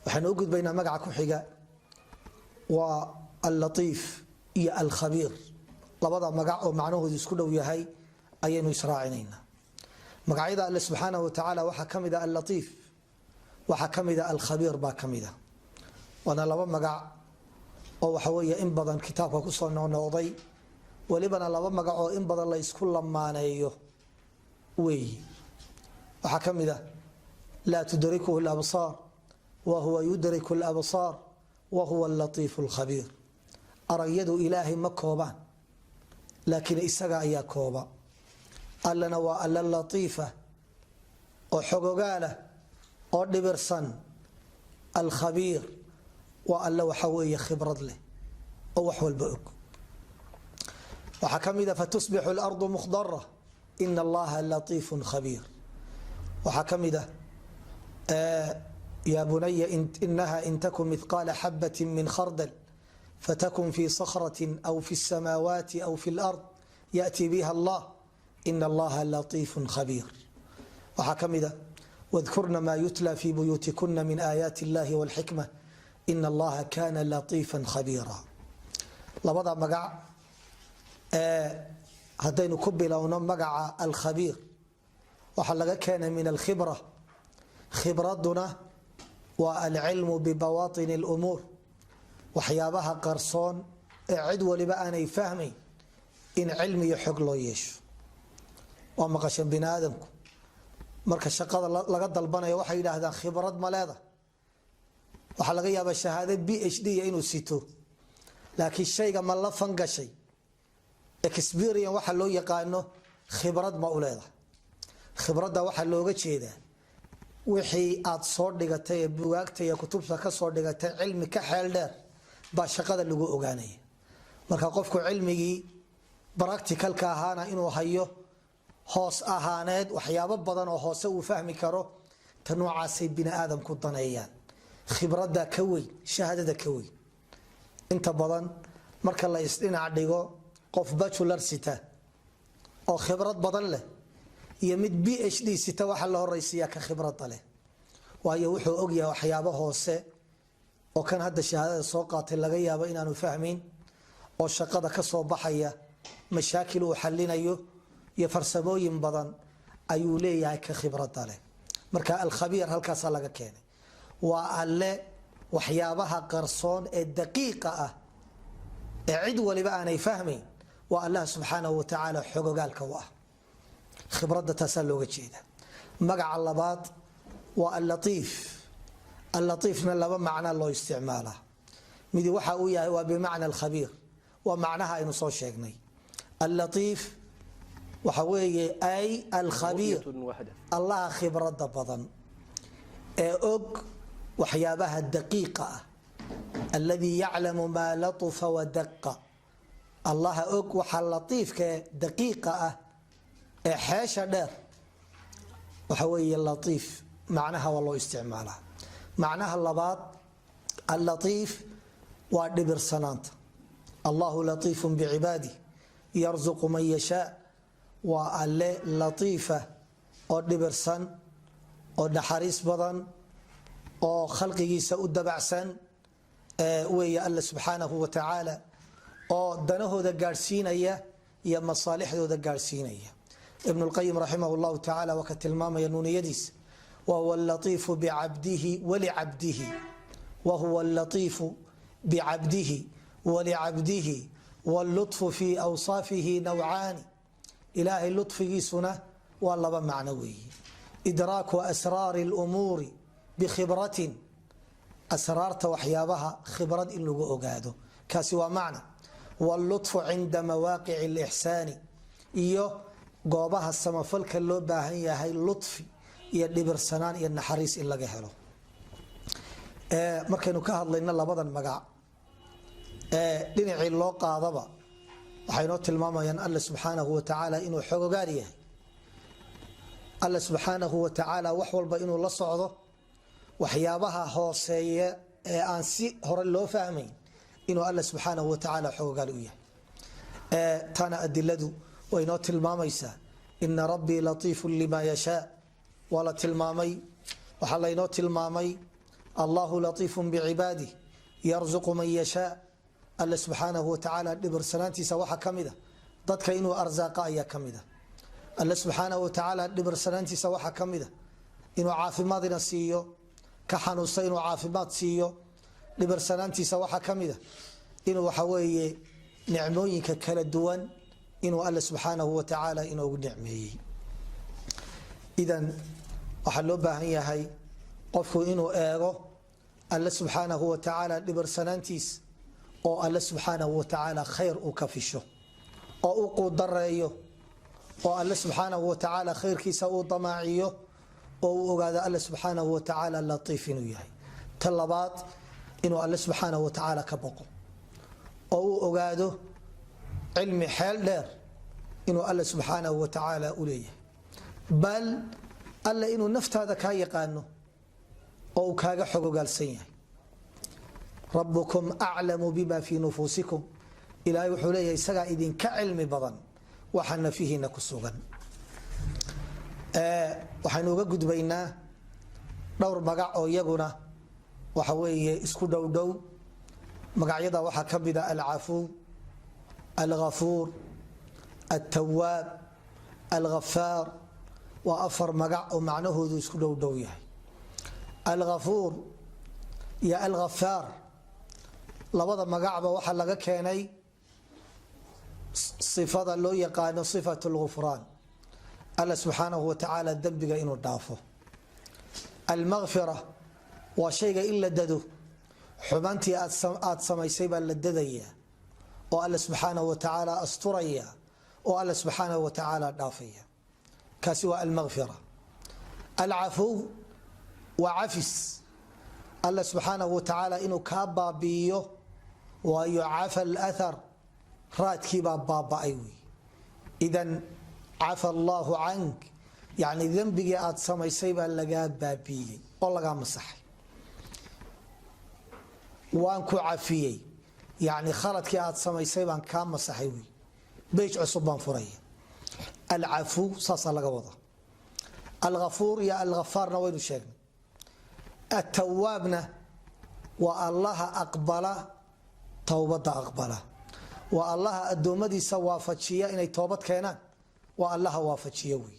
Waxaynu u gudbaynaa magaca ku xiga, waa Allatiif iyo Alkhabiir. Labada magac oo macnahoodu isku dhow yahay ayaynu israacinaynaa. Magacyada Alle subxaanahu watacaala waxaa ka mida Allatiif, waxaa ka mida Alkhabiir baa ka mida. Waana laba magac oo waxa weeye in badan kitaabka kusoo noqnoqday, welibana laba magac oo in badan la isku lamaaneeyo weeyi. Waxaa ka mid a laa tudrikuhu labsaar wa huwa yudriku labsaar wa huwa alatiifu alkhabiir. Aragyadu Ilaahay ma koobaan, laakiin isaga ayaa kooba. Allana waa Alla latiifa oo xogogaalah oo dhibirsan. Alkhabiir waa Alle waxa weeye khibrad leh oo wax walba og. Waxaa ka mida fatusbixu lardu mukhdara ina Allaha latiifun khabiir. Waxaa ka mid a ya bunaya inaha in takun mithqaala xabat min khardal fatakun fi sakrati aw fi الsamaawaati aw fi اlard yaأti biha Allah ina Allaha latiifun khabiir. Waxaa ka mida wاdkurna ma yutla fi buyuutikuna min aayaati اllahi wاlxikma ina Allaha kana latiifa khabiira. Labada magac haddaynu ku bilowno magaca Alkhabiir, waxaa laga keenay min alkhibra. Khibraduna waa alcilmu bibawaطin اlumuur, waxyaabaha qarsoon ee cid waliba aanay fahmayn in cilmi iyo xog loo yeesho. Waa maqashan, bini aadamku marka shaqada laga dalbanayo waxay yidhaahdaan, "Khibrad ma leeda?" Waxaa laga yaabaa shahaado PhD inuu sito, laakiin shayga ma la fangashay, experience waxa loo yaqaano, khibrad ma u leedahay? Khibradda waxaa looga jeedaa wixii aad soo dhigatay ee bugaagta iyo kutubta ka soo dhigatay cilmi ka xeel dheer baa shaqada lagu ogaanaya. Marka qofku cilmigii practicalka ahaana inuu hayo, hoos ahaaneed waxyaabo badan oo hoose uu fahmi karo, ta noocaasay bini aadamku daneeyaan. Khibradda ka weyn shahaadada ka weyn. Inta badan marka la isdhinac dhigo qof bachelor sita oo khibrad badan leh iyo mid PhD sita, waxaa la horeysiiyaa ka khibradda leh, waayo wuxuu ogyahay waxyaabo hoose oo kan hadda shahaadada soo qaatay laga yaabo inaanu fahmayn, oo shaqada ka soo baxaya mashaakil uu xalinayo iyo farsamooyin badan ayuu leeyahay ka khibradda leh. Marka Alkhabiir halkaasaa laga keenay, waa Alle waxyaabaha qarsoon ee daqiiqa ah ee cid waliba aanay fahmayn, waa Allah subxaanahu watacaala xogogaalka u ah. Khibradda taasaa looga jeeda. Magaca labaad waa Allatiif. Allatiifna laba macna loo isticmaalaa. Midi waxa uu yahay waa bimacna alkhabiir, waa macnaha aynu soo sheegnay. Allatiif waxa weeye ay alkhabiir, Allaha khibradda badan ee og waxyaabaha daqiiqa ah, alladii yaclamu maa latufa wadaqa. Allaha og waxa latiifkae daqiiqa ah ee xeesha dheer waxa weeye latiif. Macnaha waa loo isticmaalaa. Macnaha labaad, Allatiif waa dhibirsanaanta. Allahu latiifun bicibaadih yarzuqu man yashaa. Waa Alle latiifa oo dhibirsan oo naxariis badan oo khalqigiisa u dabacsan weeye Alle subxaanahu wa tacaala, oo danahooda gaadhsiinaya iyo masaalixdooda gaadhsiinaya. Ibn Lqayim raximah llahu tacala waa ka tilmaamaya nuuniyadiisa: wahuwa latiifu bicabdihi walicabdihi, wahuwa latiifu bicabdihi walicabdihi, wاlluطfu fi awsaafihi nawcaani. Ilaahay luطfigiisuna waa laba macno weeye: idraaku asraari اlumuuri bikhibratin, asraarta waxyaabaha khibrad in lagu ogaado, kaasi waa macna. Wاlluطfu cinda mawaaqici اlixsaani, iyo goobaha samafalka loo baahan yahay luطfi iyo dhibirsanaan iyo naxariis in laga helo. Markaynu ka hadlayno labadan magac, dhinacii loo qaadaba waxay noo tilmaamayaan Alla subxaanahu wa tacaala inuu xogogaal yahay, Alla subxaanahu wa tacaala wax walba inuu la socdo, waxyaabaha hooseeya ee aan si hore loo fahmayn inuu Alla subxaanahu wa tacaala xogogaal u yahay. Tana adiladu way noo tilmaamaysaa. Ina rabbii latiifu lima yashaa waa la tilmaamay. Waxaa laynoo tilmaamay Allahu latiifun bicibaadih yarzuqu man yashaa. Alle subxaanahu watacaala dhibirsanaantiisa waxaa ka mida dadka inuu arsaaqa ayaa ka mida. Alle subxaanahu watacaala dhibirsanaantiisa waxaa ka mida inuu caafimaadina siiyo, ka xanuusta inuu caafimaad siiyo. Dhibirsanaantiisa waxaa ka mida inuu, waxa weeye, nicmooyinka kala duwan inuu Alle subxaanahu watacaala inoogu nicmeeyey. Idan waxaa loo baahan yahay qofku inuu eego Alle subxaanahu watacaala dhibirsanaantiis, oo Alle subxaanahu watacaala khayr uu ka fisho oo u quudareeyo, oo Alle subxaanahu watacaala khayrkiisa uu damaaciyo, oo uu ogaado Alle subxaanahu watacaala latiif inuu yahay. Ta labaad, inuu Alle subxaanahu watacaala ka boqo oo uu ogaado cilmi xeel dheer inuu Alle subxaanahu watacaala u leeyahay, bal Alle inuu naftaada kaa yaqaano oo uu kaaga xogogaalsan yahay. Rabbukum aclamu bima fii nufuusikum. Ilaahay wuxuu leeyahay isagaa idinka cilmi badan waxa nafihiina ku sugan. Waxaynu uga gudbaynaa dhowr magac oo iyaguna, waxa weeye, isku dhow dhow. Magacyada waxaa ka mida Alcafuw, Alghafuur, Altawaab, Alghafaar. Waa afar magac oo macnahoodu isku dhow dhow yahay. Alghafuur iyo Alghafaar, labada magacba waxaa laga keenay sifada loo yaqaano sifat lgufraan, Alla subxaanahu watacaala dembiga inuu dhaafo. Almakfira waa shayga in la dado. Xumantii aad samaysay baa la dadaya oo Alla subxaanahu watacaala asturaya oo Alla subxaanahu watacaala dhaafaya. Kaasi waa almakfira. Alcafuw waa cafis, Alla subxaanahu watacaala inuu kaa baabi'iyo, waayo cafa alathar, raadkiibaa baaba'ay wey. Idan cafa Allahu cank, yani dembigii aad samaysay baa lagaa baabiiyey oo lagaa masaxay. Waan ku cafiyey, yani khaladkii aad samaysay baan kaa masaxay wey, page cusub baan furaya. Alcafu saasaa laga wadaa. Alghafuur iyo Alghafaarna waynu sheegnay. Atawaabna waa Allaha aqbala towbadda, aqbala, waa Allaha addoommadiisa waafajiya inay toobad keenaan, waa Allaha waafajiya wey.